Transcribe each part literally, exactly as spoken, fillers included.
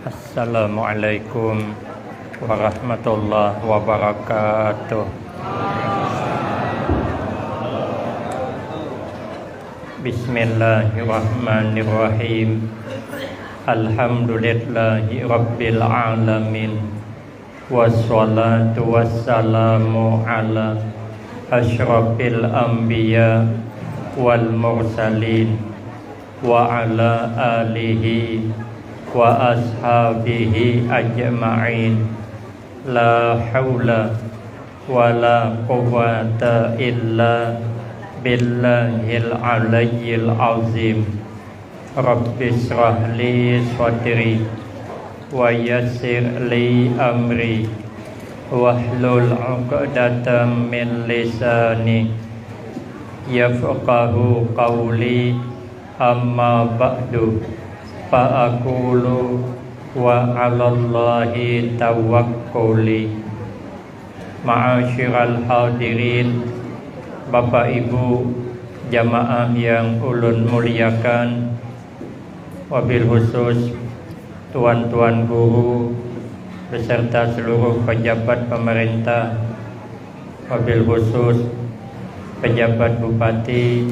Assalamualaikum warahmatullahi wabarakatuh. Bismillahirrahmanirrahim. Alhamdulillahi rabbil alamin. Wassalatu wassalamu ala asyrafil anbiya wal mursalin wa ala alihi wa ashabihi ajma'in. La haula wa la quwwata illa billahil aliyyil azim. Rabbi shrah li sadri wa yassir li amri wahlul uqdatam min lisani yafqahu qawli. Amma ba'du, fa aqulu wa 'alallahi tawakkuli. Ma'asyiral hadirin, Bapak Ibu, jamaah yang ulun muliakan, wabil khusus tuan-tuan guru beserta seluruh pejabat pemerintah, wabil khusus pejabat bupati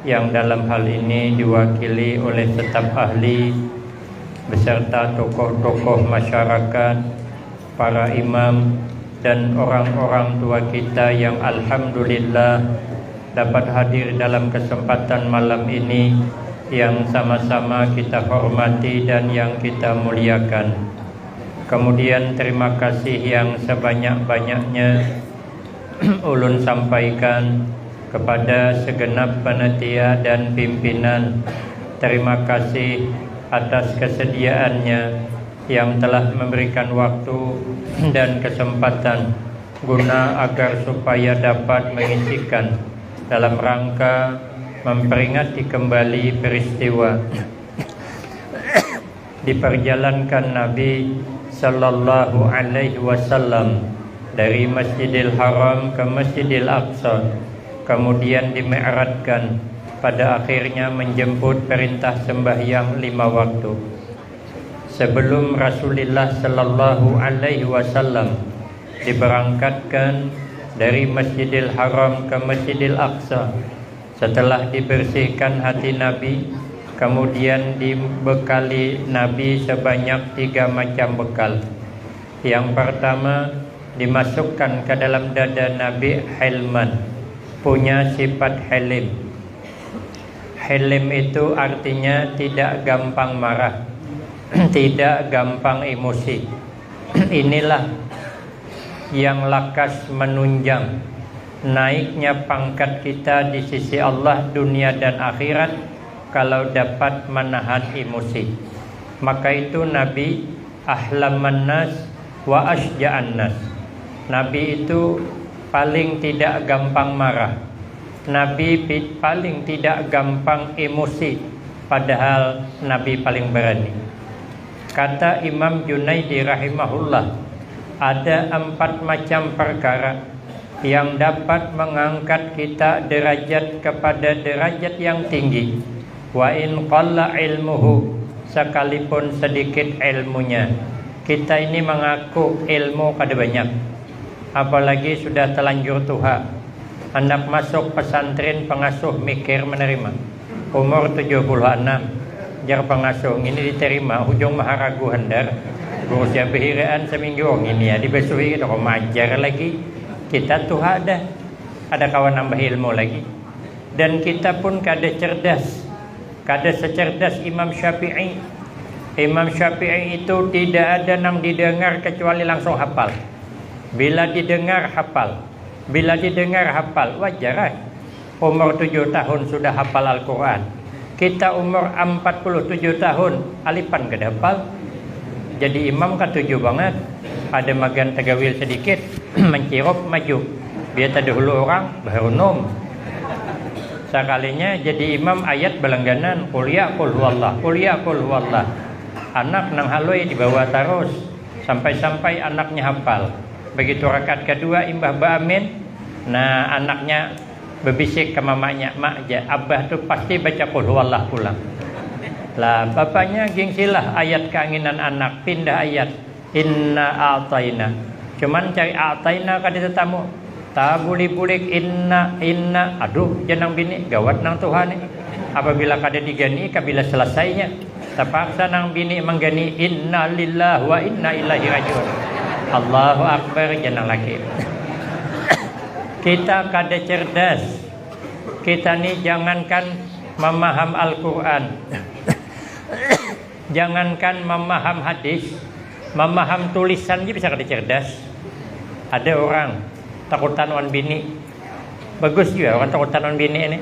yang dalam hal ini diwakili oleh staf ahli beserta tokoh-tokoh masyarakat, para imam, dan orang-orang tua kita yang alhamdulillah dapat hadir dalam kesempatan malam ini yang sama-sama kita hormati dan yang kita muliakan. Kemudian, terima kasih yang sebanyak-banyaknya ulun sampaikan kepada segenap panitia dan pimpinan. Terima kasih atas kesediaannya yang telah memberikan waktu dan kesempatan guna agar supaya dapat mengisikan dalam rangka memperingati kembali peristiwa diperjalankan Nabi sallallahu alaihi wasallam dari Masjidil Haram ke Masjidil Aqsa, kemudian dimi'rajkan, pada akhirnya menjemput perintah sembahyang lima waktu. Sebelum Rasulullah sallallahu alaihi wasallam diberangkatkan dari Masjidil Haram ke Masjidil Aqsa, setelah dibersihkan hati Nabi, kemudian dibekali Nabi sebanyak tiga macam bekal. Yang pertama, dimasukkan ke dalam dada Nabi hilman, punya sifat hilim. Hilim itu artinya tidak gampang marah, tidak gampang emosi. Inilah yang lakas menunjang naiknya pangkat kita di sisi Allah dunia dan akhirat kalau dapat menahan emosi. Maka itu Nabi ahlaman nas wa asyja'an nas. Nabi itu paling tidak gampang marah. Nabi pi-, paling tidak gampang emosi, padahal Nabi paling berani. Kata Imam Junaidi rahimahullah, ada empat macam perkara yang dapat mengangkat kita derajat kepada derajat yang tinggi. Wa in qalla ilmuhu, sekalipun sedikit ilmunya. Kita ini mengaku ilmu kada banyak, apalagi sudah telanjur tuha. Handak masuk pesantren, pengasuh mikir menerima. Umur tujuh puluh anam, jar pengasuh, ngini diterima, hujung maharagu handar. Guru sia behiraan seminggu, oh, ngini ya dibasuhi, kita kok majar lagi. Kita tuha dah, ada kawa nambah ilmu lagi. Dan kita pun kada cerdas, kada secerdas Imam Syafi'i. Imam Syafi'i itu tidak ada nang didengar kecuali langsung hafal. Bila didengar, hafal. Bila didengar, hafal. Wajar ah. Umur tujuh tahun sudah hafal Al-Quran. Kita umur empat puluh tujuh tahun, alipan kada hafal. Jadi imam katuju bangat. Ada magan tegawil sedikit, mencirup maju. Biar terdahulu orang, baru nom. Sakalinya jadi imam, ayat balangganan, qul ya, qul huwallah, qul ya, qul huwallah. Anak nang halui dibawa tarus, sampai-sampai anaknya hafal. Begitu rakaat kedua, imbah baamin, nah, anaknya bebisik ke mamanya, "Mak," ja, "abah tu pasti baca qul huwallah pulang." Lah, bapanya gingsilah ayat kanginan anak, pindah ayat. Inna a'taina. Cuman cari a'taina kada tetamu. Tabulik-bulik inna, inna. Aduh, janang bini, gawat nang tuha ni. Apabila kada digani, kabila selasainya. Tapaksa nang bini manggani inna lillah wa inna ilaihi rajiun. Allahu Akbar, janang laki. Kita kada cerdas. Kita ni jangankan mamaham Al-Quran. Jangankan mamaham hadis, mamaham tulisan ja bisa kada cerdas. Ada orang takutan wan bini. Bagus jua orang takutan wan bini ni.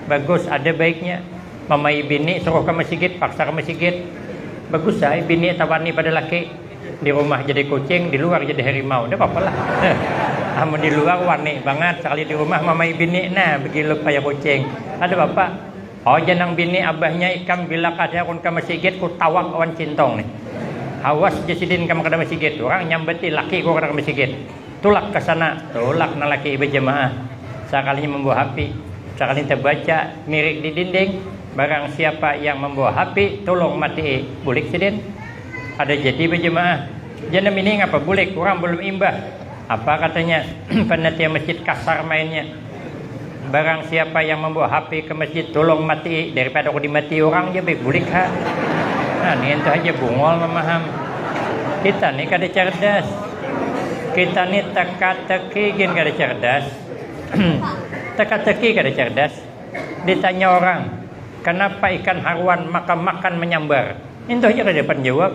Bagus, ada baiknya. Mamai bini suruh ka masigit, paksa ka masigit. Bagus ai bini tawani pada laki. Di rumah jadi kucing, di luar jadi harimau. Nda papa lah. Amun di luar wani bangat, sakali di rumah mamai bini, nah, begilup kaya kucing. Kada papa. Oh, janang bini abahnya ikam, bila kada kun ka masigit, kutawak awan cintong nih. Awas ja sidin kam kada masigit, urang nyambati laki ku kada ka masigit. Tulak ka sana, tulak nang laki bajamaah. Sakalinya mambawa hapi, sakalinya tabaca mirik di dinding, barang siapa yang mambawa hapi, tulung matii, bulik sidin. Kada jadi bajamaah. Janam ini ngapa bulik, urang balum imbah. Apa katanya, panitia masjid kasar mainnya. Barang siapa yang mambawa hapi ka masjid, tulung matii, daripada aku dimatii urang ja baik bulik ha. Nah, nintu haja bungul mamaham. Kita ni kada cerdas. Kita ni teka-teki gin kada cerdas. Teka-teki kada cerdas. Ditanya orang, "Kanapa ikan haruan maka makan manyambar?" Nintu haja kada dapat jawab.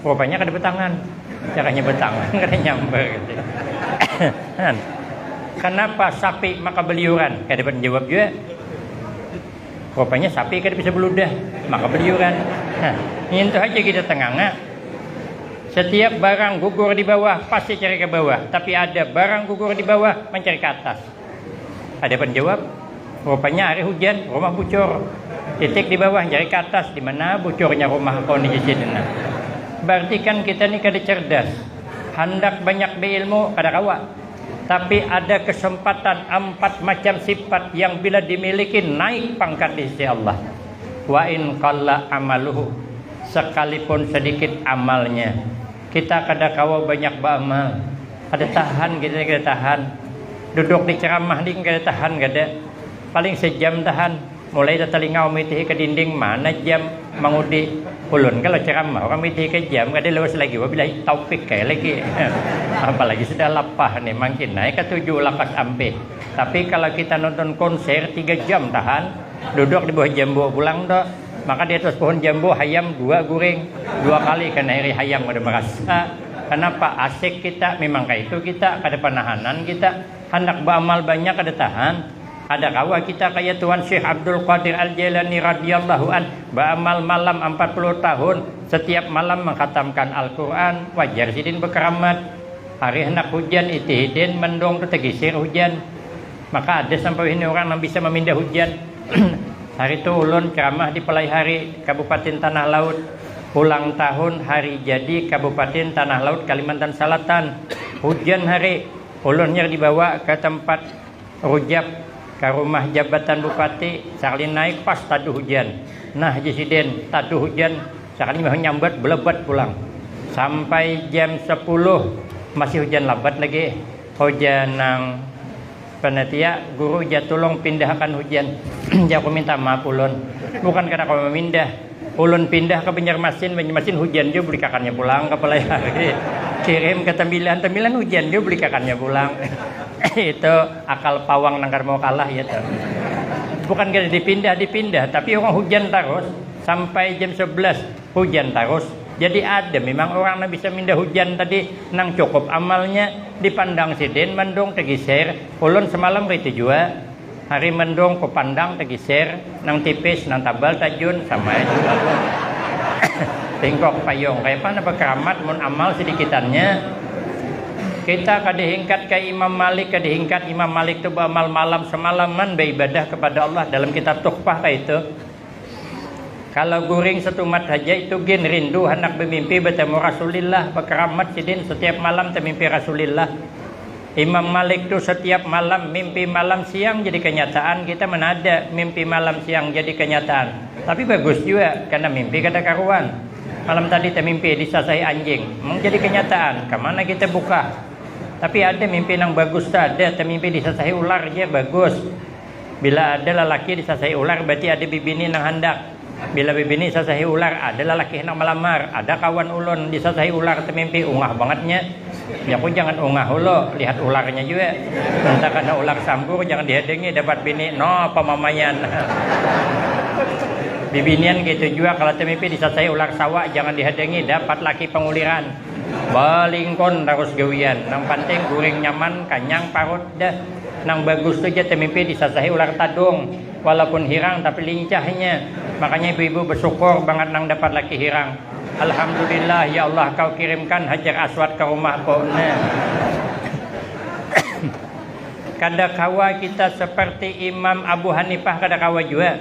Rupanya kada batangan. Caranya batangan kada nyambar gitu. Kan. Kanapa sapi maka baliuran? Kada dapat jawab jua. Rupanya sapi kada bisa baludah, maka baliuran. Nah, nintu haja kita tanganga. Setiap barang gugur di bawah, pasti cari ka bawah. Tapi ada barang gugur di bawah, mancari ka atas. Ada penjawab, rupanya hari hujan, rumah bucur. Titik di bawah, cari ka atas, di mana bucurnya rumah kau ni, jar sidin. Nah, berarti kan kita ni kada cerdas. Handak banyak beilmu, kada kawa. Tapi ada kesempatan, empat macam sifat yang bila dimiliki, naik pangkat di sisi Allah. Wa in qalla amaluhu, sekalipun sedikit amalnya. Kita kada kawa banyak baamal. Kada tahan kita, kada tahan. Duduk di ceramah ni kada tahan, kada. Paling sejam tahan. Mulai tatalingau mitihi ka dinding, mana jam mangudi. Ulun kalau ceramah, urang mitihi ka jam, kada lawas lagi, wabillahi taufik kaya lagi. Apalagi sudah lapah ni, mangkin naik ka tujuh lakas ampih. Tapi kalau kita nonton konser, tiga jam tahan, duduk di bawah jambu pulang tu, maka di atas pohon jambu hayam dua guring, dua kali kena iri hayam kada merasa. Kenapa? Asik kita, memang kaitu kita, kada panahanan kita, handak baamal banyak kada tahan. Kada kawa kita kaya Tuan Syekh Abdul Qadir Al Jailani radhiyallahu an, baamal malam empat puluh tahun, setiap malam mengkhatamkan Al-Quran, wajar sidin berkeramat. Hari handak hujan, itihi din mendung tu tegisir hujan. Maka ada sampai ini orang nang bisa memindah hujan. Hari tu ulun ceramah di Palaihari, Kabupaten Tanah Laut. Ulang tahun hari jadi Kabupaten Tanah Laut, Kalimantan Selatan. Hujan hari, ulun nyar dibawa ke tempat rujak, ke rumah jabatan bupati. Sakali naik pas taduh hujan. Nah, jar sidin, taduh hujan. Sakali mah nyambat belebat pulang. Sampai jam sepuluh masih hujan labat lagi. Hujan nang panitia, guru ja tulung pindahkan hujan. Jar aku minta maaf ulun. Bukan kada kawa memindah. Ulun pindah ke Banjarmasin, Banjarmasin hujan jua bulikakannya pulang ke Palaihari. Kirim ke Tembilan, Tembilan hujan jua bulikakannya pulang. Itu akal pawang nang kada mau kalah ya tuh. Bukan kada dipindah, dipindah, tapi orang hujan terus sampai jam sebelas. Hujan tarus. Jadi ada memang urang nang bisa minda hujan tadi nang cukup amalnya, dipandang sidin mendung tegiser, ulun semalam kaitu jua, hari mendung kupandang tegiser, nang tipis nang tabal tajun sama ae jua. Tingkok payung, kayapa napa keramat mun amal sidikitannya. Kita kada hingkat ka Imam Malik, kada hingkat Imam Malik tu baamal malam semalaman baibadah kepada Allah dalam kitab Tuhfah kaitu. Kalau guring setumat haja itu gin rindu handak bemimpi bertemu Rasulillah, bakeramat sidin setiap malam temimpi Rasulillah. Imam Malik tu setiap malam mimpi malam siang jadi kenyataan, kita mana ada mimpi malam siang jadi kenyataan. Tapi bagus jua, karena mimpi kada karuan. Malam tadi tamimpi disasahi anjing. Mung jadi kenyataan, kamana kita buka? Tapi ada mimpi nang bagus tu, ada tamimpi disasahi ular ja, bagus. Bila ada lalaki disasahi ular, berarti ada bibini nang handak. Bila bibini sasahi ular, ada lalaki handak malamar, ada kawan ulun disasahi ular tamimpi, ungah bangatnya. Jaku jangan ungah ulo, lihat ularnya jua. Entah kana ular sambur, jangan dihadangi, dapat bini, no pamamaian. Bibinian kaitu jua, kalau tamimpi disasahi ular sawa, jangan dihadangi, dapat laki panguliran. Balingkon tarus gawian, nang panting guring nyaman, kanyang parut dah. Nang bagus tu ja tamimpi disasahi ular tadung, walaupun hirang tapi lincahnya. Makanya ibu-ibu bersyukur bangat nang dapat laki hirang. Alhamdulillah ya Allah, kau kirimkan Hajar Aswad ke rumahku. Nah. Kada kawa kita seperti Imam Abu Hanifah, kada kawa jua.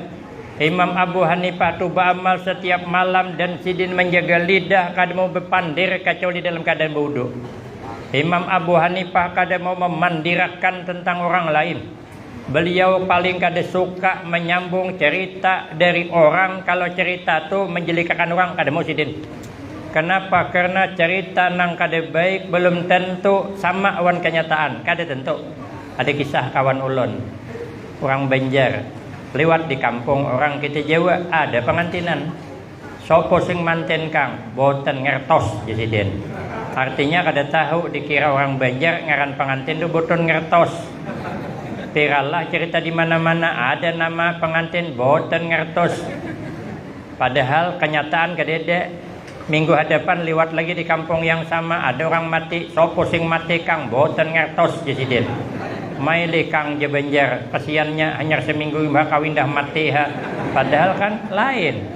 Imam Abu Hanifah tu baamal setiap malam dan sidin menjaga lidah kada mau berpandir kecuali dalam keadaan berwudu. Imam Abu Hanifah kada mau memandirakan tentang orang lain. Beliau paling kada suka menyambung cerita dari orang, kalau cerita tu menjelikakan orang kada mau sidin. Kenapa? Karena cerita nang kada baik belum tentu sama awan kenyataan, kada tentu. Ada kisah kawan ulun, orang Banjar, liwat di kampung orang kita Jawa, ada pangantinan. Sopo sing manten kang? Boten ngertos, jar sidin. Artinya kada tahu, dikira orang Banjar ngaran pangantin tu boten ngertos. Piralah cerita di mana-mana ada nama pangantin boten ngertos. Padahal kenyataan kadada. Minggu hadapan liwat lagi di kampung yang sama, ada orang mati. Sopo sing mati kang? Boten ngertos, jar sidin. Mailih kang, jar Banjar, kasiannya hanyar seminggu imbah kawin dah mati ha. Padahal kan lain.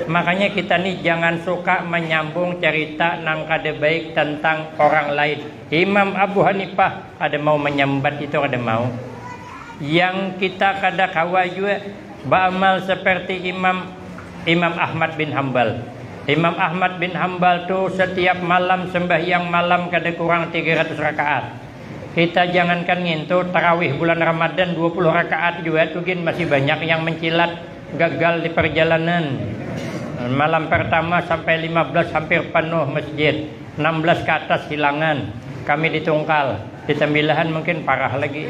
Makanya kita ni jangan suka menyambung cerita nang kada baik tentang orang lain. Imam Abu Hanifah kada mau menyambat itu, kada mau. Yang kita kada kawa jua baamal seperti Imam Imam Ahmad bin Hambal. Imam Ahmad bin Hambal tu setiap malam sembahyang malam kada kurang tiga ratus rakaat. Kita jangankan ngintu, tarawih bulan Ramadan dua puluh rakaat jua tu gin masih banyak yang mencilat, gagal di perjalanan. Malam pertama sampai lima belas hampir penuh masjid, enam belas ke atas hilangan. Kami di tungkal, di tembilahan mungkin parah lagi.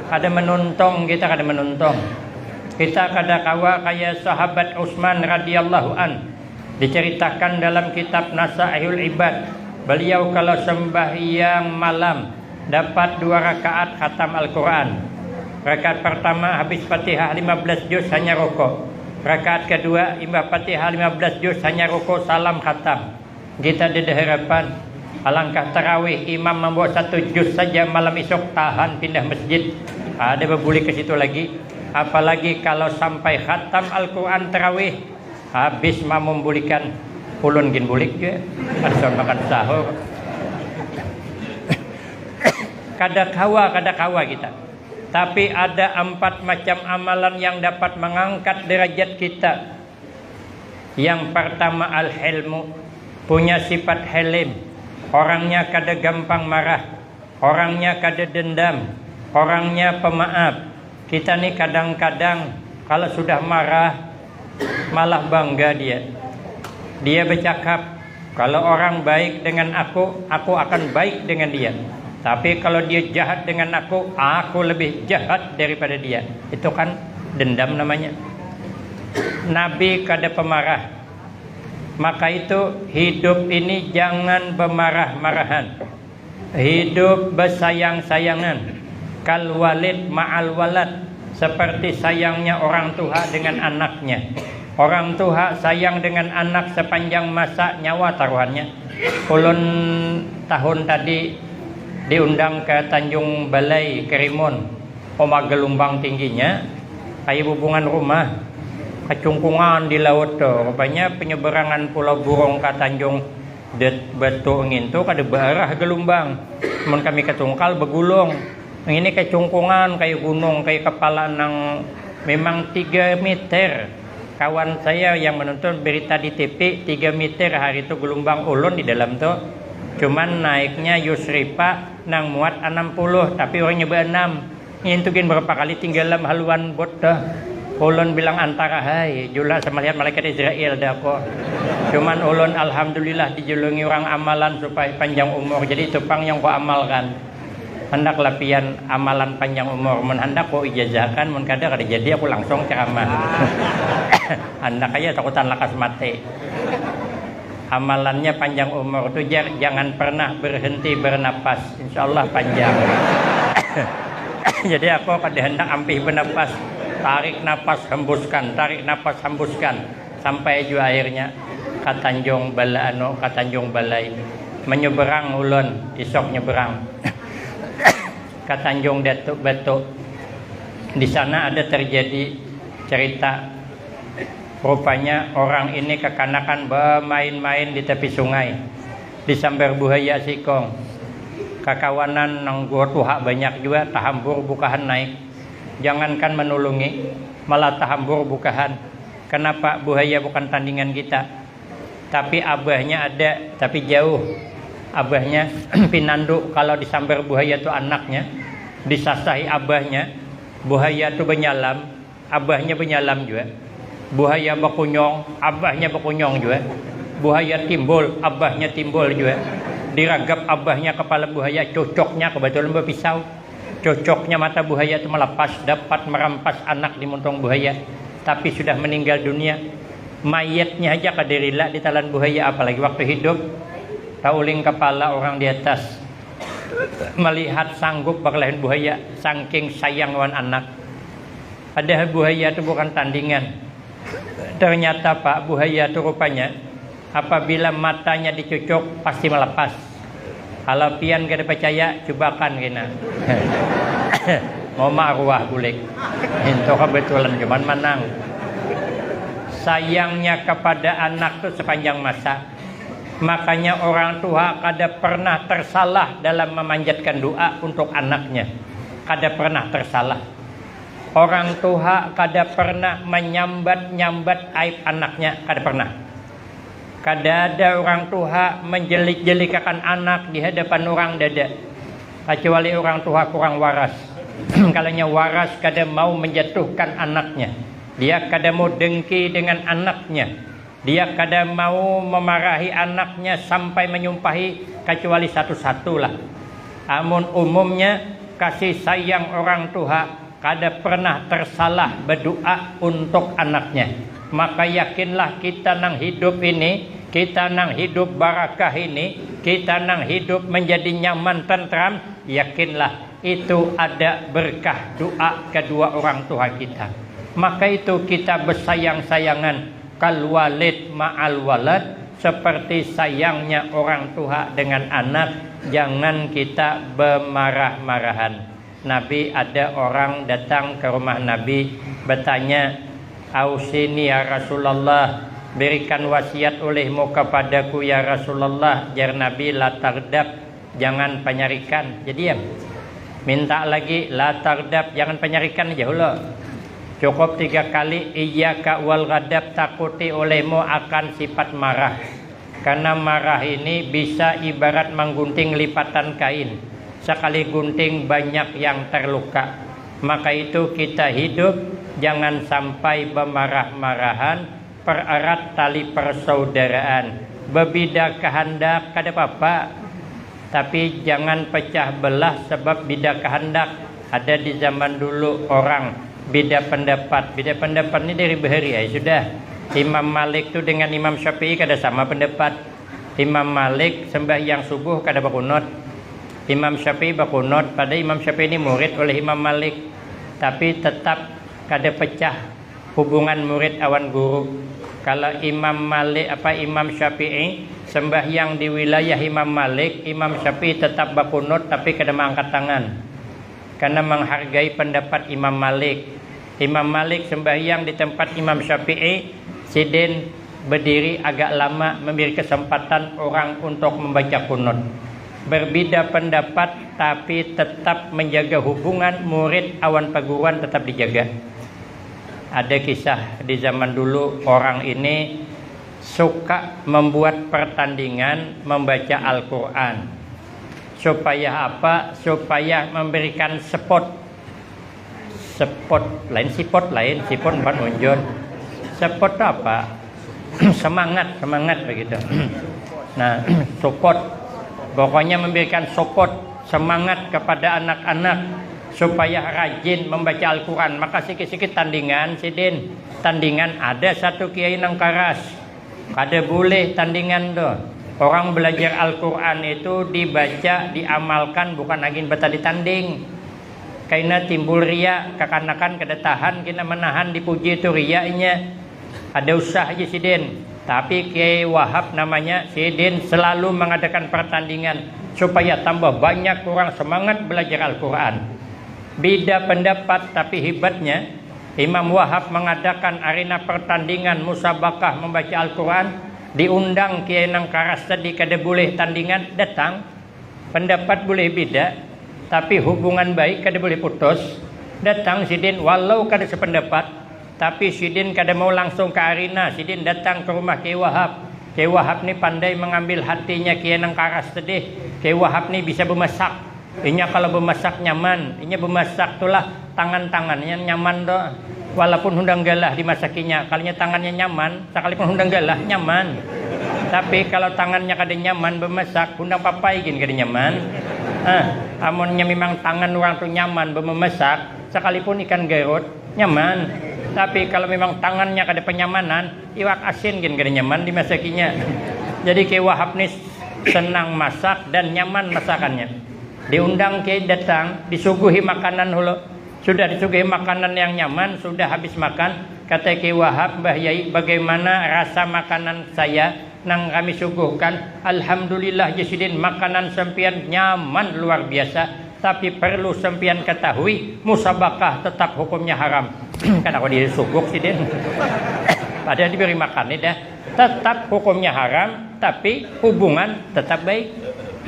Kada menuntong, kita kada menuntong. Kita kada kawa kaya sahabat Utsman radhiyallahu an. Diceritakan dalam kitab Nasaihul Ibad, beliau kalau sembahyang malam dapat dua rakaat khatam Al-Quran. Rakaat pertama habis Fatihah lima belas juz hanya rukuk. Rakaat kedua imbah Fatihah lima belas juz hanya rukuk salam khatam. Kita ada harapan, alangkah tarawih imam membawa satu juz saja malam isuk, tahan pindah masjid. Ada bebulik ke situ lagi. Apalagi kalau sampai khatam Al-Quran tarawih, habis mamum bulikan, ulun gin bulik jua. Asal makan sahur. Kada kawa, kada kawa kita. Tapi ada empat macam amalan yang dapat mengangkat derajat kita. Yang pertama al-hilmu, punya sifat hilim. Orangnya kada gampang marah, orangnya kada dendam, orangnya pemaaf. Kita ni kadang-kadang kalau sudah marah, malah bangga dia. Dia bercakap, kalau orang baik dengan aku, aku akan baik dengan dia. Tapi kalau dia jahat dengan aku, aku lebih jahat daripada dia. Itu kan dendam namanya. Nabi kada pemarah. Maka itu hidup ini jangan bemarah-marahan. Hidup bersayang-sayangan, kal walid ma'al walad, seperti sayangnya orang tuha dengan anaknya. Orang tuha sayang dengan anak sepanjang masa nyawa taruhannya. Ulun tahun tadi diundang ke Tanjung Balai, Kerimun, Oma Gelumbang tingginya, kaya bubungan rumah, kacungkungan di laut tu. Rupanya penyeberangan Pulau Burung ka Tanjung Batu ngintu kada baarah gelumbang. Mun kami ka tungkal bagulung. Ini kacungkungan kaya gunung, kaya kepala nang memang tiga meter. Kawan saya yang menonton berita di T V, tiga meter hari tu gelumbang, ulun di dalam tu. Cuman naiknya Yusrifa nang muat enam puluh, tapi orangnya beenam. Ngintu gin berapa kali tinggalam haluan bot dah. Ulun bilang antara hai, jula sama lihat malaikat Israel dah ko. Cuman ulun alhamdulillah dijulungi orang amalan supaya panjang umur. Jadi itu pang yang ku amalkan. Hendaklah pian amalan panjang umur. Mun handak ku ijazahkan, mun kada kada jadi aku langsung ceramah. Handak aja takutan lakas mati. Amalannya panjang umur tu jar, jangan pernah berhenti bernapas. Insya Allah panjang. Jadi aku kada hendak ampih bernapas. Tarik napas, hembuskan, tarik napas, hembuskan. Sampai jua akhirnya ka Tanjung Bala anu, ka Tanjung Balai. Menyeberang ulun, isok nyeberang. Ka Tanjung Datuk Batu. Di sana ada terjadi cerita. Rupanya orang ini kekanakan bermain-main di tepi sungai. Disambar buhaya sikong. Kakawanan nang gua tuha banyak jua, tahambur bukahan naik. Jangankan menulungi, malah tahambur bukahan. Kenapa buhaya bukan tandingan kita? Tapi abahnya ada, tapi jauh. Abahnya pinandu kalau disambar buhaya tu anaknya, disasahi abahnya, buhaya tu benyalam, abahnya benyalam jua. Buhaya bakunyong, abahnya bakunyong jua. Buhaya timbul, abahnya timbul jua. Diragap abahnya kepala buhaya, cocoknya kebetulan bepisau. Cocoknya mata buhaya tu melepas, dapat merampas anak di muntung buhaya. Tapi sudah meninggal dunia, mayatnya aja kada rila ditalan buhaya, apalagi waktu hidup. Tauling kepala orang di atas melihat sanggup bakalahin buhaya, saking sayang wan anak. Padahal buhaya tu bukan tandingan. Ternyata, Pak, buhaya tu rupanya apabila matanya dicucuk pasti melepas. Kalau pian kada percaya, cubakan kena. Mau maruah bulik. Itu kebetulan cuman menang. Sayangnya kepada anak tu sepanjang masa. Makanya orang tua kada pernah tersalah dalam memanjatkan doa untuk anaknya. Kada pernah tersalah. Orang tuha kada pernah manyambat-nyambat aib anaknya, kada pernah. Kada ada orang tuha menjelik-jelikakan anak di hadapan orang, dada. Kecuali orang tuha kurang waras. Kalanya waras kada mau menjatuhkan anaknya. Dia kada mau dengki dengan anaknya. Dia kada mau memarahi anaknya sampai menyumpahi, kecuali satu-satulah. Amun umumnya, kasih sayang orang tuha kada pernah tersalah berdoa untuk anaknya. Maka yakinlah kita nang hidup ini, kita nang hidup barakah ini, kita nang hidup menjadi nyaman tentram, yakinlah itu ada berkah doa kedua orang tuha kita. Maka itu kita bersayang-sayangan kal walid ma'al walad, seperti sayangnya orang tuha dengan anak, jangan kita bemarah-marahan. Nabi, ada orang datang ke rumah Nabi, bertanya, "Ausini ya Rasulullah, berikan wasiat olehmu kepadaku ya Rasulullah," jar Nabi, "La taghdab, jangan panyarikan." Jadi ya, minta lagi, "La taghdab, jangan panyarikan," aja hulu. Cukup tiga kali, "Iyyaka wal ghadab, takuti olehmu akan sifat marah." Karena marah ini bisa ibarat menggunting lipatan kain. Sekali gunting banyak yang terluka. Maka itu kita hidup jangan sampai bemarah-marahan, pererat tali persaudaraan. Bebida kehendak kada apa-apa. Tapi jangan pecah belah sebab bida kehendak. Ada di zaman dulu orang bida pendapat. Bida pendapat ni dari bahari ai sudah. Imam Malik tu dengan Imam Syafi'i kada sama pendapat. Imam Malik sembahyang subuh kada bakunut. Imam Syafi'i bakunut, pada Imam Syafi'i ni murid oleh Imam Malik. Tapi tetap kada pecah hubungan murid awan guru. Kalau Imam Malik apa Imam Syafi'i sembahyang di wilayah Imam Malik, Imam Syafi'i tetap bakunut tapi kada mengangkat tangan. Karena menghargai pendapat Imam Malik. Imam Malik sembahyang di tempat Imam Syafi'i, sidin berdiri agak lama memberi kesempatan orang untuk membaca kunut. Berbeda pendapat tapi tetap menjaga hubungan murid awan perguruan tetap dijaga. Ada kisah di zaman dulu, orang ini suka membuat pertandingan membaca Al-Quran. Supaya apa? Supaya memberikan spot. Sepot lain, sipot lain, sipot empat unjun. Sepot tu apa? Semangat, semangat begitu. Nah, support. Pokoknya memberikan support, semangat kepada anak-anak supaya rajin membaca Al-Quran. Maka sikit-sikit tandingan, sidin. Tandingan ada satu kiai nang karas. Kada boleh tandingan tu. Orang belajar Al-Quran itu dibaca, diamalkan, bukan angin batali tanding. Kaina timbul ria, kakanakan kada tahan kena menahan dipuji tu rianya. Ada usah aja sidin. Tapi Kiai Wahab namanya, sidin selalu mengadakan pertandingan supaya tambah banyak orang semangat belajar Al-Quran. Bida pendapat, tapi hebatnya Imam Wahab mengadakan arena pertandingan musabakah membaca Al-Quran. Diundang kiai nang karas tadi, kada boleh tandingan, datang. Pendapat boleh bida, tapi hubungan baik kada boleh putus. Datang sidin walau kada sependapat, tapi sidin kada mau langsung ke arena, sidin datang ke rumah Kiai Wahab. Kiai Wahab ni pandai mengambil hatinya kiai nang karas tadi. Kiai Wahab ni bisa bemasak. Inya kalau bemasak nyaman, inya bemasak tulah tangan-tangannya nyaman tu. Walaupun hundang galah dimasakinya, kalinya tangannya nyaman, sakalipun hundang galah nyaman. Tapi kalau tangannya kada nyaman bemasak, hundang papai gin kada nyaman. Ah, amunnya memang tangan orang tu nyaman bememasak, sakalipun ikan garut nyaman. Tapi kalau memang tangannya kada penyamanan, iwak asin gin kada nyaman dimasakinya. Jadi Kiai Wahab ni senang masak dan nyaman masakannya. Diundang kiai datang, disuguhi makanan hulu. Sudah disuguhi makanan yang nyaman, sudah habis makan, kata Kiai Wahab, "Mbah Yai, bagaimana rasa makanan saya nang kami suguhkan?" "Alhamdulillah, jar sidin, makanan sampian nyaman luar biasa. Tapi perlu sampian ketahui, musabakah tetap hukumnya haram." Kan aku disuguk sidin. Padahal diberi makan ni dah. Tetap hukumnya haram, tapi hubungan tetap baik.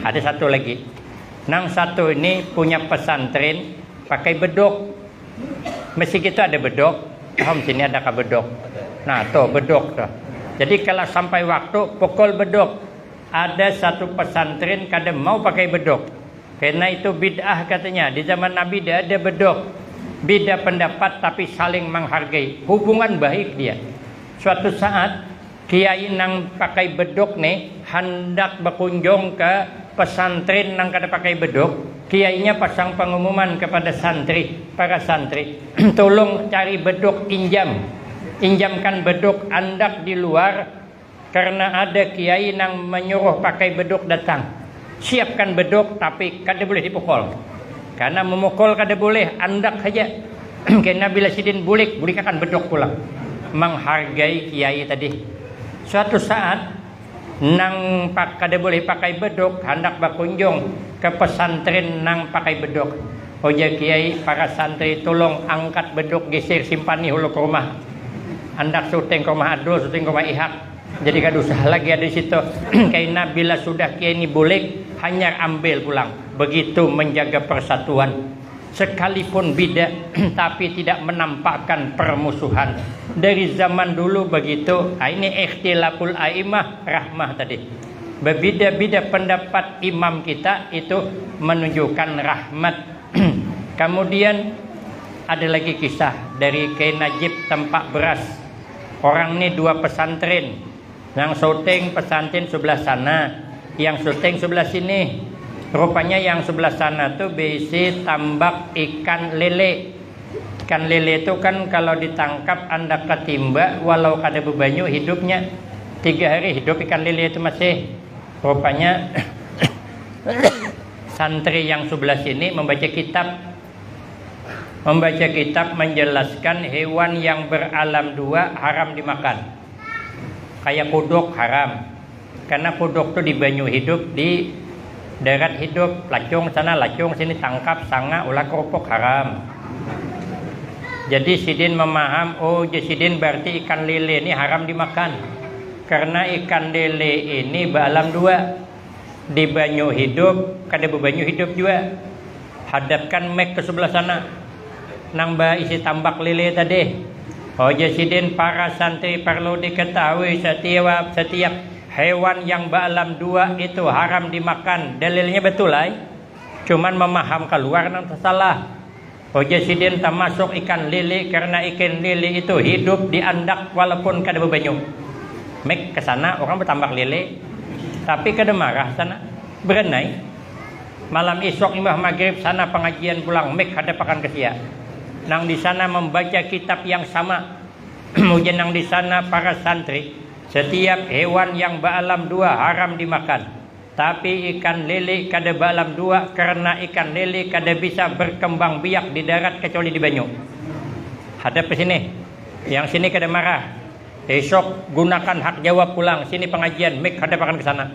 Ada satu lagi. Nang satu ini punya pesantren pakai beduk. Masjid itu ada beduk. Paham sini ada ka beduk. Nah, tuh beduk tuh. Jadi kalau sampai waktu pukul beduk. Ada satu pesantren kada mau pakai beduk. Karena itu bid'ah katanya. Di zaman Nabi tidak ada beduk. Beda pendapat tapi saling menghargai. Hubungan baik dia. Suatu saat kiai nang pakai beduk nih hendak berkunjung ke pesantren nang kada pakai beduk. Kiainya pasang pengumuman kepada santri, para santri, "Tolong cari beduk, injam. Injamkan beduk, andak di luar karena ada kiai nang menyuruh pakai beduk datang. Siapkan beduk tapi kada boleh dipukul. Karena memukul kada boleh, andak saja. Kena bila sidin bulik, bulikakan beduk pulang." Menghargai kiai tadi. Suatu saat, nang pak kada boleh pakai beduk hendak berkunjung ke pesantren nang pakai beduk. Ujar kiai, "Para santri, tolong angkat beduk, geser, simpani hulu ke rumah. Andak syuting ke rumah Adul, syuting ke rumah Ihak. Jadi kada usah lagi ada di situ." Kaina bila sudah kiai ini bulik, hanyar ambil pulang. Begitu menjaga persatuan. Sekalipun beda, tapi tidak menampakkan permusuhan. Dari zaman dulu begitu. Ah, ini ikhtilaful aimah rahmah tadi. Berbeda-beda pendapat imam kita itu menunjukkan rahmat. Kemudian ada lagi kisah dari Kiai Najib Tempak Beras. Orang ni dua pesantren. Yang syuting pesantren sebelah sana, yang syuting sebelah sini. Rupanya yang sebelah sana tu berisi tambak ikan lele. Ikan lele tu kan kalau ditangkap andak ketimba, walau kada bebanyu hidupnya. Tiga hari hidup ikan lele itu masih. Rupanya santri yang sebelah sini membaca kitab. Membaca kitab menjelaskan hewan yang beralam dua haram dimakan. Kayak kuduk haram. Karena kuduk tu di banyu hidup, di darat hidup, lacung sana, lacung sini, tangkap, sanga, ulah kerupuk, haram. Jadi sidin memaham, oh, jadi sidin berarti ikan lele ini haram dimakan. Karena ikan lele ini baalam dua. Di banyu hidup, kada bebanyu hidup jua. Hadapkan mic ke sebelah sana. Nang baisi tambak lele tadi. Ujar sidin, para santri, perlu diketahui, setiap, setiap hewan yang baalam dua itu haram dimakan. Dalilnya betul ai. Cuman memaham keluar nang tersalah. Ujar sidin, tamasuk ikan lele, karena ikan lele itu hidup di andak walaupun kada babanyu. Mik ke sana, orang batambak lele, tapi kada marah sana. Berenai. Malam isuk imbah magrib sana pangajian pulang, mik hadapakan ke sia. Nang di sana membaca kitab yang sama. Ujar nang di sana para santri, setiap hewan yang baalam dua haram dimakan. Tapi ikan lele kada baalam dua, karena ikan lele kada bisa berkembang biak di darat kecuali di banyu. Hadap ke sini. Yang sini kada marah. Isuk gunakan hak jawab pulang. Sini pengajian, mik hadapakan ke sana.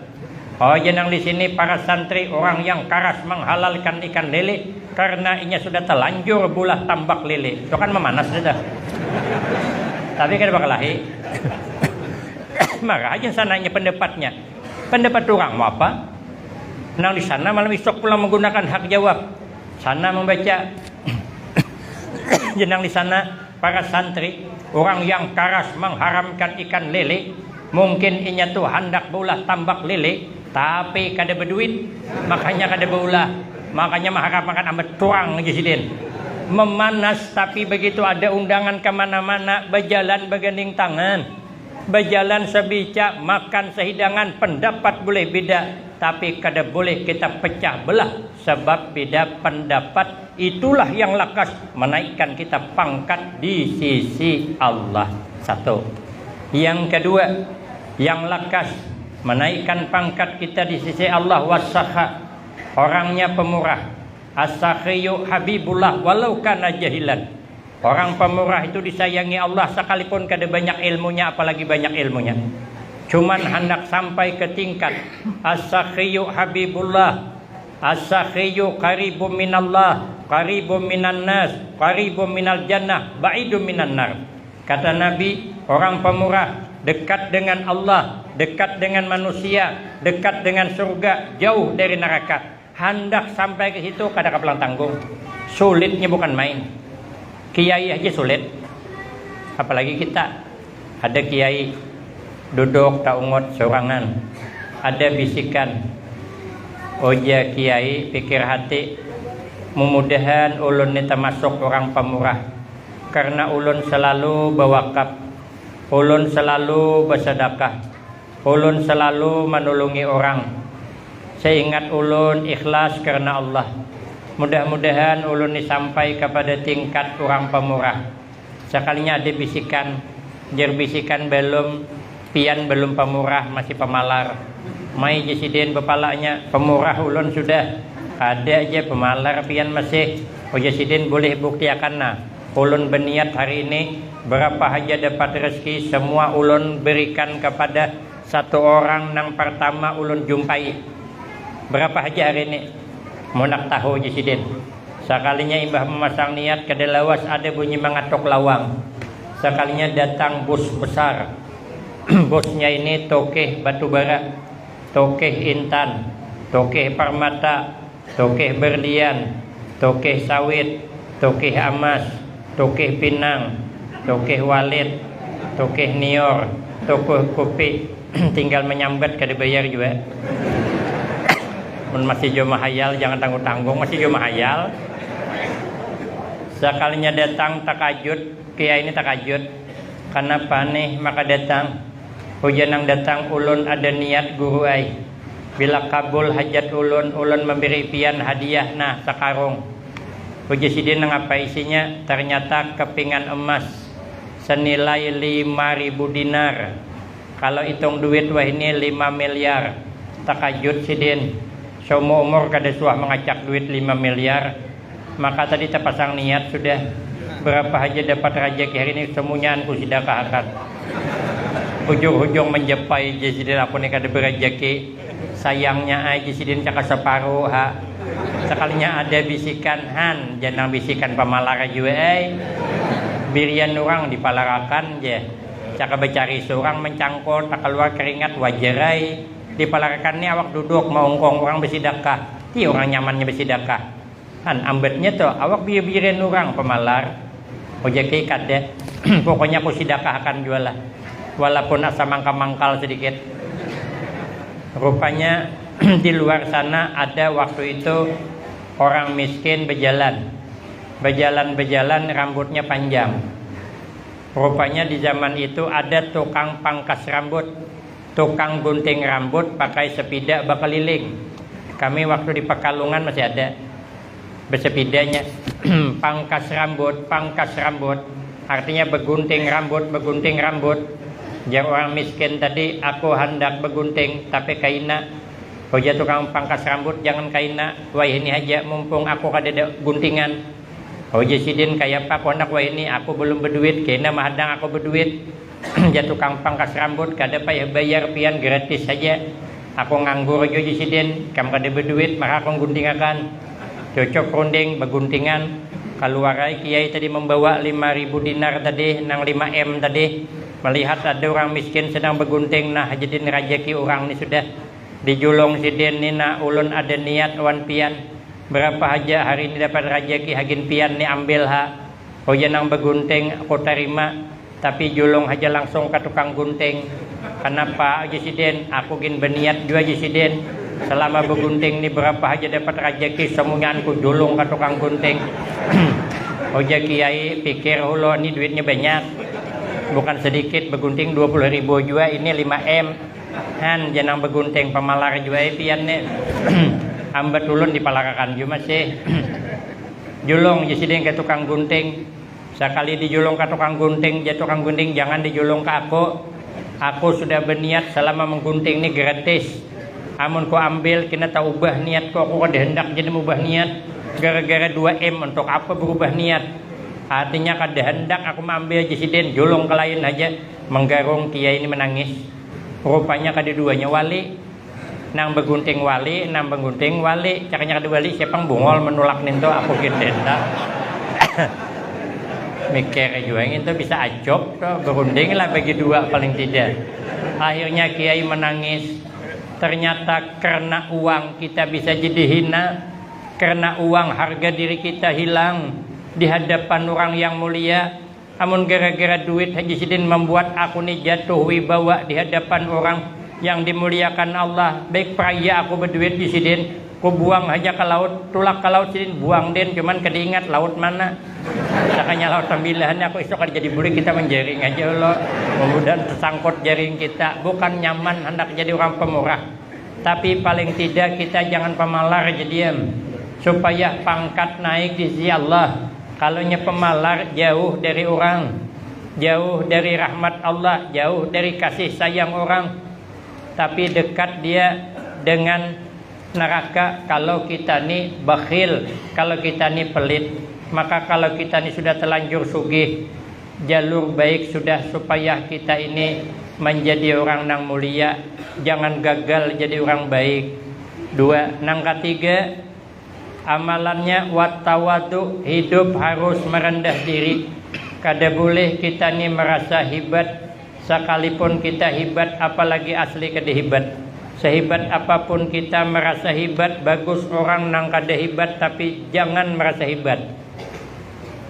Oh, jenang di sini para santri, orang yang karas menghalalkan ikan lele karena inya sudah telanjur beulah tambak lele. Itu kan memanas sudah. Tapi kada bakalahi. Marah aja sananya pendapatnya. Pendapat orang mau apa? Nang di sana malam isuk pulang menggunakan hak jawab. Sana membaca. Jenang di sana para santri, orang yang karas mengharamkan ikan lele, mungkin inya tu handak beulah tambak lele, tapi kada beduit, makanya kada beulah, makanya maharap makan ambat turang aja sidin. Memanas, tapi begitu ada undangan ke mana-mana, berjalan berganding tangan. Bajalan sabica, makan sahidangan, pendapat boleh beda, tapi kada boleh kita pecah belah sabab beda pendapat. Itulah yang lakas menaikkan kita pangkat di sisi Allah. Satu. Yang kedua, yang lakas menaikkan pangkat kita di sisi Allah, wasakha, orangnya pemurah. Asakhiyu habibullah walau kana jahilan. Orang pemurah itu disayangi Allah sekalipun kada banyak ilmunya, apalagi banyak ilmunya. Cuman handak sampai ke tingkat asakhiyu habibullah, asakhiyu qaribum minallah, qaribum minan nas, qaribum minal jannah, baidum minan nar. Kata Nabi, orang pemurah dekat dengan Allah, dekat dengan manusia, dekat dengan surga, jauh dari neraka. Handak sampai ke situ kada kapalang tanggung. Sulitnya bukan main. Kiai aja sulit, apalagi kita. Ada kiai duduk taungut sorangan. Ada bisikan, ujar kiai pikir hati, mumudahan ulun ni tamasuk orang pamurah, karena ulun selalu bawakaf, ulun selalu basadakah. Ulun selalu manulungi orang. Seingat ulun ikhlas karena Allah. Mudah-mudahan ulun ni sampai kapada tingkat urang pamurah. Sakalinya ada bisikan, jer bisikan balum, pian balum pamurah, masih pamalar. Mai ja sidin bapalanya, pamurah ulun sudah. Kada ja pamalar pian masih. Ujar sidin, bulih buktiakan nah. Ulun baniat hari ini, berapa haja dapat rezeki, semua ulun berikan kapada satu orang nang partama ulun jumpai. Berapa haja hari ini? Munak tahu ji sidin. Sakalinya imbah memasang niat, kada lawas ada bunyi mangatuk lawang. Sakalinya datang bus besar. Busnya ini tokeh batu bara, tokeh intan, tokeh permata, tokeh berlian, tokeh sawit, tokeh amas, tokeh pinang, tokeh walit, tokeh nior, tokeh kupi. Tinggal menyambat kada bayar jua. Mun masih jua mahayal, jangan tanggung-tanggung, masih jua mahayal. Sakalinya datang takajut, kiai ini takajut. Kanapa nih maka datang? Ujar nang datang, ulun ada niat guru ai. Bila kabul hajat ulun, ulun memberi pian hadiah nah sakarung. Ujar sidin, nangapa isinya? Ternyata kepingan emas senilai lima ribu dinar. Kalau itung duit wahini lima miliar. Takajut sidin. Seumur umur kada suah mengacak duit lima miliar. Maka tadi tapasang niat sudah, berapa haja dapat rajaki hari ini, semunyaan ku sidakahakan. Hujung-hujung menjepai ja sidin, aku ni kada berajaki. Sayangnya ai ja sidin caka separuh ha. Sekalinya ada bisikan, han, janang bisikan pamalara jua ai. Birian urang dipalarakan ja. Caka becari surang mencangkul, takaluar keringat, wajar ai. Dipalarakan ni awak duduk maungkung urang besidakah. Ti urang nyamannya besidakah. Han, ambatnya tu, awak bibirian urang pamalar. Ujar kiai, kada. Pokoknya aku sidakahakan jua lah. Walaupun asa mangka-mangkal sedikit. Rupanya di luar sana ada waktu itu orang miskin bejalan. Bajalan-bajalan rambutnya panjang. Rupanya di zaman itu ada tukang pangkas rambut, tukang gunting rambut pakai sepida bakeliling. Kami waktu di Pekalungan masih ada bersepidanya. Pangkas rambut, pangkas rambut, artinya begunting rambut, begunting rambut. Jar orang miskin tadi, aku handak begunting tapi kaina. Ujar tukang pangkas rambut, jangan kaina, wayah ini haja mumpung aku kadada guntingan. Ujar sidin, kayapa aku handak wayah ini, aku belum beduit, kena mahadang aku beduit. Jar tukang pangkas rambut, kada payah bayar pian, gratis haja. Aku nganggur jua, ujar sidin, ikam kada beduit maka aku guntingakan. Cucuk runding beguntingan, kaluar ai kiai tadi membawa lima ribu dinar tadi, nang lima M tadi. Melihat ada orang miskin sedang begunting, nah, jadin rajaki orang ni sudah. Dijulung sidin, nina, ulun ada niat wan pian, berapa haja hari ini dapat rajaki hagin pian ni ambil ha. Ujar nang begunting, aku tarima, tapi julung haja langsung ka tukang gunting. Kanapa, ujar sidin, aku gin beniat jua, ujar sidin, selama begunting ni berapa haja dapat rajaki semuanya ku julung ka tukang gunting. Ujar kiai, pikir ulo ni duitnya banyak, bukan sedikit, begunting dua puluh ribu jua, ini lima M. Han, janang begunting pamalar jua ai pian ni. Ambat ulun dipalarakan jua masih. Julung, ujar sidin, ka tukang gunting. Sakali dijulung ka tukang gunting, jar tukang gunting, jangan dijulung ka aku. Aku sudah beniat selama menggunting ni gratis. Amun ku ambil, kena taubah niatku, aku kada hendak jadi mengubah niat. Gara-gara dua M, untuk apa berubah niat? Artinya kada hendak aku maambil, ujar sidin, julung ka lain haja. Menggarung kiai ni menangis. Rupanya kada duanya wali. Nang begunting wali, nang menggunting wali. Caknya kada wali, siapa yang bungol menolak nintu, aku gin denda. Mikir jua ngintu, bisa acok tu, berunding lah bagi dua paling tidak. Akhirnya kiai menangis. Ternyata karena uang kita bisa jadi hina, karena uang harga diri kita hilang di hadapan orang yang mulia. Amun gara-gara duit haja sidin membuat aku ni jatuh wibawa di hadapan orang yang dimuliakan Allah. Baik peraya aku beduit di sidin, ku buang haja ke laut, tulak ke laut sidin, buang din, cuman kada ingat laut mana. Sakanya laut pemilihan aku isuk kada jadi bulik kita menjaring aja lo. Kemudian tersangkut jaring kita, bukan nyaman hendak jadi orang pemurah. Tapi paling tidak kita jangan pemalar jadiam, supaya pangkat naik di sisi Allah. Kalau nya pemalar, jauh dari orang, jauh dari rahmat Allah, jauh dari kasih sayang orang. Tapi dekat dia dengan neraka kalau kita ni bakhil, kalau kita ni pelit. Maka kalau kita ni sudah telanjur sugih, jalur baik sudah supaya kita ini menjadi orang nang mulia, jangan gagal jadi orang baik. Dua, nang katiga, amalannya watawadu, hidup harus merendah diri. Kada boleh kita ni merasa hebat, sekalipun kita hebat, apalagi asli kada hebat. Sehebat apapun kita merasa hebat, bagus orang nang kada hebat tapi jangan merasa hebat.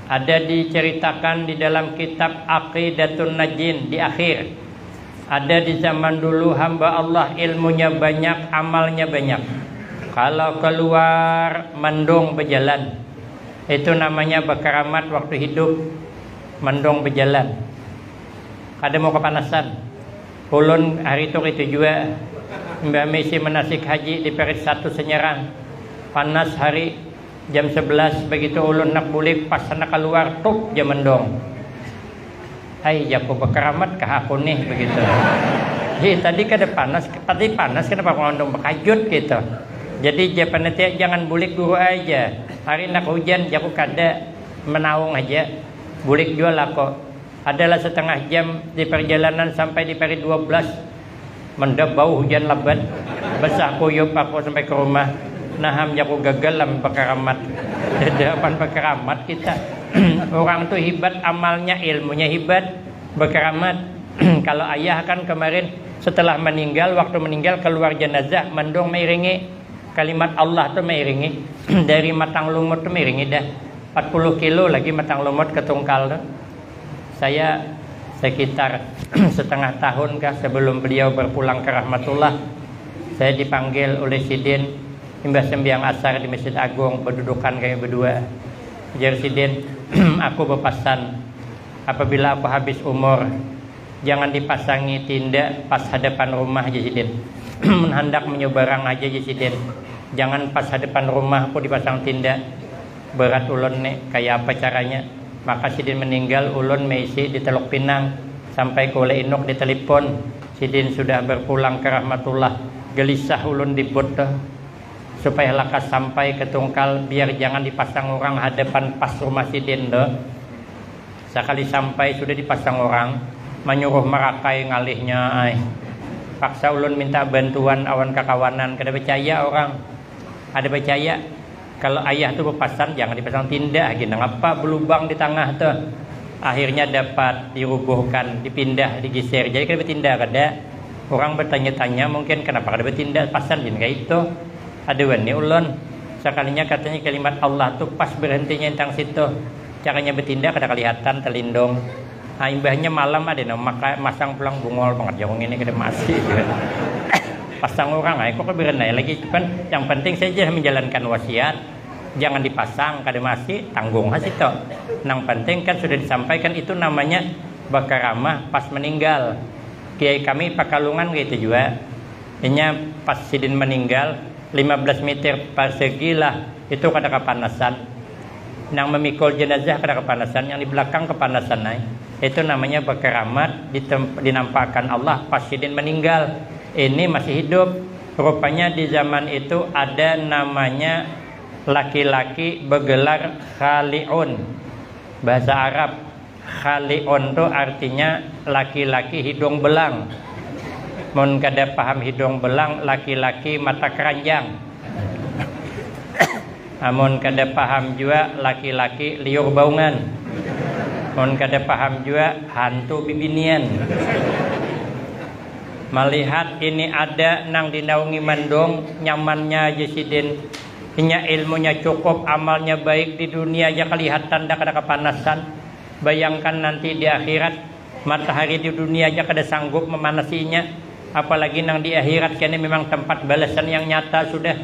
Ada diceritakan di dalam kitab Aqidatun Najin di akhir. Ada di zaman dulu hamba Allah ilmunya banyak, amalnya banyak. Kalau keluar mendung berjalan. Itu namanya berkeramat waktu hidup, mendung berjalan. Kada mau kepanasan. Ulun hari itu itu jua, Mbah Misi menasik haji di Perit satu Senyerang. Panas hari, jam sebelas begitu ulun nak bulik, pas handak keluar, tup ja mendung. Hai, jaku, berkeramat kah aku nih, begitu. Hi, tadi kada panas, tadi panas, kenapa aku ngandung bekajut gitu. Jadi ja panitia, jangan bulik dulu aja. Hari nak hujan, jaku, kada, menaung aja. Bulik jua lah kok. Adalah setengah jam di perjalanan sampai di Perit dua belas. Mendap bau hujan lebat, basah kuyup aku sampai ke rumah. Naham, jaku, gagal lah berkeramat. Dadapan berkeramat kita. Orang tu hebat amalnya, ilmunya hebat, berkeramat. Kalau ayah kan kemarin setelah meninggal, waktu meninggal keluar jenazah, mendung mairingi kalimat Allah tu, mairingi dari Matang Lumut tu, mairingi dah empat puluh kilo lagi Matang Lumut ke Tungkal tu. Saya sekitar setengah tahun kah sebelum beliau berpulang ke rahmatullah, saya dipanggil oleh sidin imbah sembiang asar di Masjid Agung, berdudukan kami berdua. Jar sidin, aku bepasan, apabila aku habis umur, jangan dipasangi tinda pas hadapan rumah, jar sidin. Mun handak menyeberang aja, jar sidin, jangan pas hadapan rumahku dipasang tinda. Berat ulun ni, kaya apa caranya? Maka sidin meninggal, ulun meisi di Teluk Pinang. Sampai ku Ule Inuk ditelepon, sidin sudah berpulang ke rahmatullah. Gelisah ulun di bot tuh. Supaya lakas sampai ke tungkal, biar jangan dipasang orang hadapan pas rumah sidin tuh. Sakali sampai sudah dipasang orang, manyuruh marakai ngalihnya ai. Paksa ulun minta bantuan awan kakawanan, kada percaya orang. Ada percaya, kalau ayah tu bepasan jangan dipasang tinda, gina ngapa belubang di tangah tuh. Akhirnya dapat dirubuhkan, dipindah, digeser. Jadi kada betinda kada. Orang bertanya-tanya mungkin kenapa kada betinda, pasan gin kayak itu. Ada wani ulun. Sekalinya katanya kalimat Allah tu pas berhentinya intang situ. Caranya betinda kada kelihatan, telindung. Ah, imbahnya malam ada nang maka masang pulang bungol banget, jagung ini kada masih. Pasang orang ai kok kebiran ai lagi, cuman yang penting saja menjalankan wasiat. Jangan dipasang kada masih, tanggung ha situ. Nang penting kan sudah disampaikan, itu namanya bakaramah pas meninggal. Kiai kami Pakalungan gitu juga. Inya pas sidin meninggal, lima belas meter persegi lah, itu kada kepanasan. Nang memikul jenazah kada kepanasan, yang di belakang kepanasan ai. Itu namanya berkeramat, ditem- dinampakkan Allah pas sidin meninggal. Ini masih hidup. Rupanya di zaman itu ada namanya laki-laki bergelar Khali'un. Bahasa Arab, Khali'un tu artinya laki-laki hidung belang. Mun kada paham hidung belang, laki-laki mata keranjang. Amun kada paham jua, laki-laki liur baungan. Mun kada paham jua, hantu bibinian. Malihat ini ada nang dinaungi mandung, nyamannya aja sidin. Inya ilmunya cukup, amalnya baik, di dunia aja kelihatan dah kada kepanasan. Bayangkan nanti di akhirat, matahari di dunia aja kada sanggup memanasinya, apalagi nang di akhirat kene memang tempat balasan yang nyata sudah.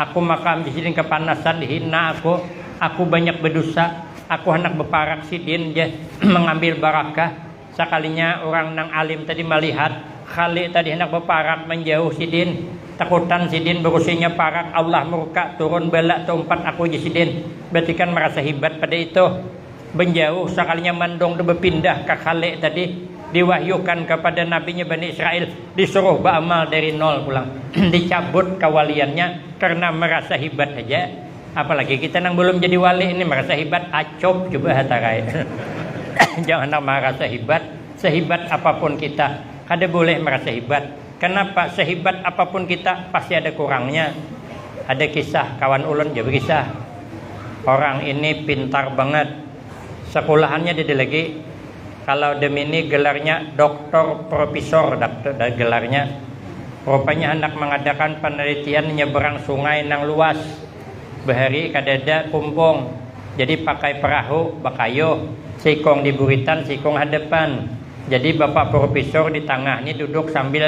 Aku maka sidin kepanasan, dihina aku, aku banyak berdosa, aku hendak beparak sidin je mengambil barakah. Sakalinya orang nang alim tadi malihat Khali tadi hendak beparak menjauh sidin, takutan sidin berusinya parak, Allah murka, turun bala teumpat aku je sidin. Berarti kan merasa hibat pada itu. Menjauh sakalinya mandung tu bepindah ka Khali tadi, diwahyukan kepada nabinya Bani Israel, disuruh beramal dari nol pulang. Dicabut kawaliannya karena merasa hibat saja. Apalagi kita nang belum jadi wali ini merasa hibat, acop coba hatarai. Jangan nang merasa hibat, sehibat apapun kita, kada boleh merasa hibat. Kenapa? Sehibat apapun kita pasti ada kurangnya. Ada kisah kawan ulun je berkisah. Orang ini pintar banget. Sekolahannya dia lagi. Kalau Demini gelarnya doktor profesor, doktor gelarnya. Rupanya hendak mengadakan penelitian nyeberang sungai nang luas. Bahari kadada kumpung. Jadi pakai perahu bakayuh, sikung di buritan, sikung hadapan. Jadi bapak profesor di tangah ni duduk sambil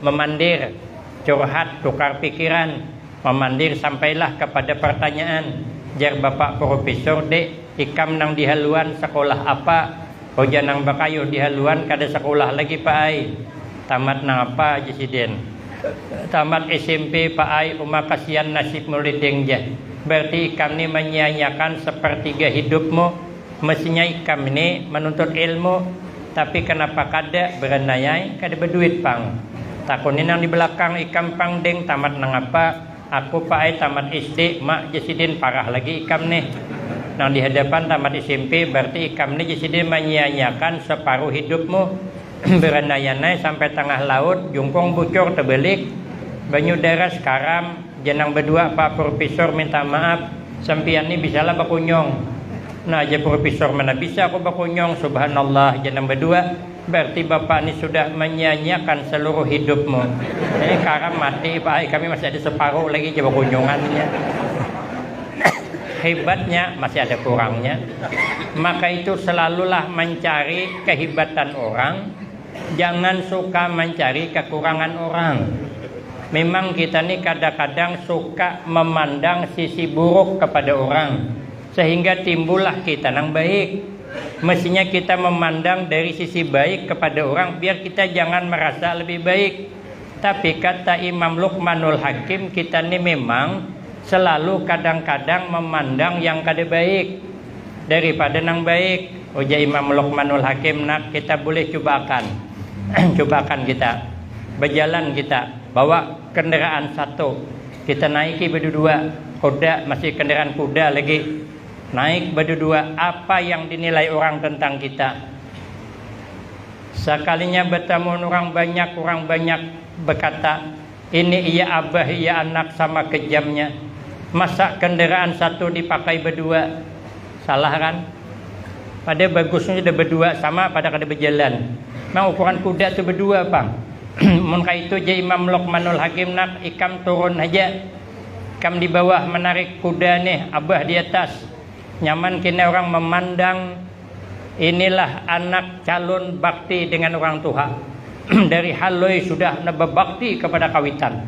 memandir, curhat, tukar pikiran. Memandir sampailah kepada pertanyaan. Jar bapak profesor, dek, ikam nang di haluan sekolah apa? Ujar nang bakayuh, di haluan kada sekolah lagi pak ai. Tamat nang apa? Jar sidin. Tamat S M P pak ai, uma kasian nasib muliding, jar. Berarti ikam ni menyia-nyiakan sepertiga hidupmu. Mestinya ikam ini menuntut ilmu, tapi kenapa kada berenayai, kada berduit pang. Takuni nang di belakang, ikam pang ding tamat nang apa? Aku pak ai tamat S D, mak, jar sidin, parah lagi ikam nih. Nang di hadapan tamat S M P, berarti ikam nih, jar sidin, menyia-nyiakan separuh hidupmu. Berenayai sampai tengah laut, jungkung bucur tebelik, banyu deras karam, jar nang bedua, pak profesor minta maaf, sampiyan ni bisalah bakunyung. Nah, jar profesor, mana bisa aku bakunyung, subhanallah, jar nang bedua, berarti bapak ni sudah menyia-nyiakan seluruh hidupmu. Ini karam mati pak ai, kami masih ada separuh lagi, jar bakunyungannya. Hebatnya masih ada kurangnya. Maka itu selalulah mencari kehebatan orang, jangan suka mencari kekurangan orang. Memang kita ni kadang-kadang suka memandang sisi buruk kepada orang. Sehingga timbullah kita nang baik. Mestinya kita memandang dari sisi baik kepada orang, biar kita jangan merasa lebih baik. Tapi kata Imam Luqmanul Hakim, kita ni memang selalu kadang-kadang memandang yang kada baik daripada nang baik. Ujar Imam Luqmanul Hakim, nak, kita boleh cubakan. Cubakan kita. Berjalan kita. Bawa kendaraan satu. Kita naiki berdua. Kuda, masih kendaraan kuda lagi. Naik berdua. Apa yang dinilai orang tentang kita? Sekalinya bertemu orang banyak, orang banyak berkata, "Ini iya abah, iya anak, sama kejamnya. Masa kendaraan satu dipakai berdua? Salah kan? Pada bagusnya sudah berdua sama, pada kada berjalan. Memang ukuran kuda tu berdua pang." Mun kaitu, jar Imam Luqmanul Hakim, nak, ikam turun haja. Ikam di bawah menarik kuda nih, abah di atas. Nyaman kini orang memandang, inilah anak calon bakti dengan orang tuha. Dari halui sudah na babakti kepada kawitan.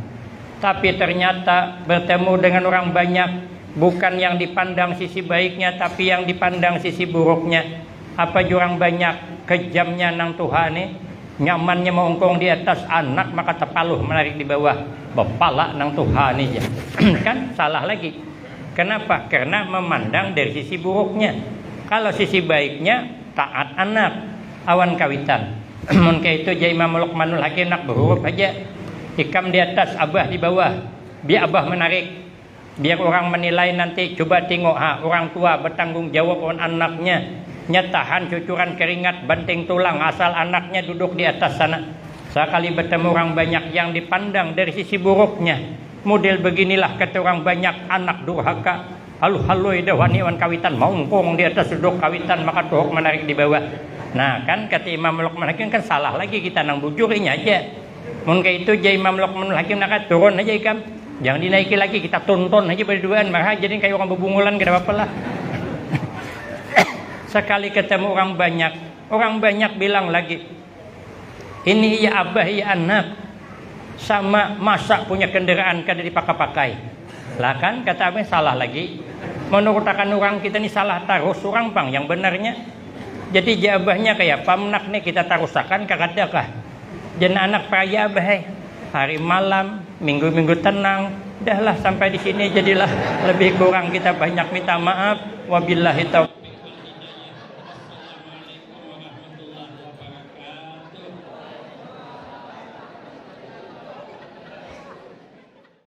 Tapi ternyata bertemu dengan orang banyak, bukan yang dipandang sisi baiknya, tapi yang dipandang sisi buruknya. Apa jua orang banyak, kejamnya nang tuha ni, nyamannya maungkung di atas, anak maka tapaluh menarik di bawah. Bapala nang tuha ni ja. Kan salah lagi. Kenapa? Karena memandang dari sisi buruknya. Kalau sisi baiknya, taat anak awan kawitan. Mun kaitu, jar Imam Luqmanul Hakim, nak, berhurup haja. Ikam di atas, abah di bawah. Biar abah menarik. Biar orang menilai nanti. Coba tengok, ha, orang tua bertanggung jawab lawan anaknya. Nya tahan cucuran keringat, banting tulang, asal anaknya duduk di atas sana. Sakali bertemu orang banyak, yang dipandang dari sisi buruknya. Model beginilah, kata orang banyak, anak durhaka. Haluh-halui dah wani wan kawitan, maungkung di atas duduk, kawitan maka tuhuk menarik di bawah. Nah, kan kata Imam Luqman Hakim, kan salah lagi kita, nang bujur inya aja. Mun kaitu, jar Imam Luqmanul Hakim, naka turun aja ikam. Jangan dinaiki lagi, kita tonton aja berduaan, marah jadi kayak orang bebungulan, kada apa-apa lah. Sekali ketemu orang banyak, orang banyak bilang lagi, "Ini iya abah, iya anak, sama masa punya kendaraan kada dipakai-pakai." Lah kan, kata abah, salah lagi. Menurutakan orang kita ni salah tarus, orang pang yang benarnya. Jadi, jar abahnya, kaya apa menak ni, kita tarusakan kah kada kah? Jan anak peraya, abah ai. Hari malam, minggu-minggu tenang, dahlah sampai di sini jadilah. Lebih kurang kita banyak minta maaf. Wabillahi taufiq.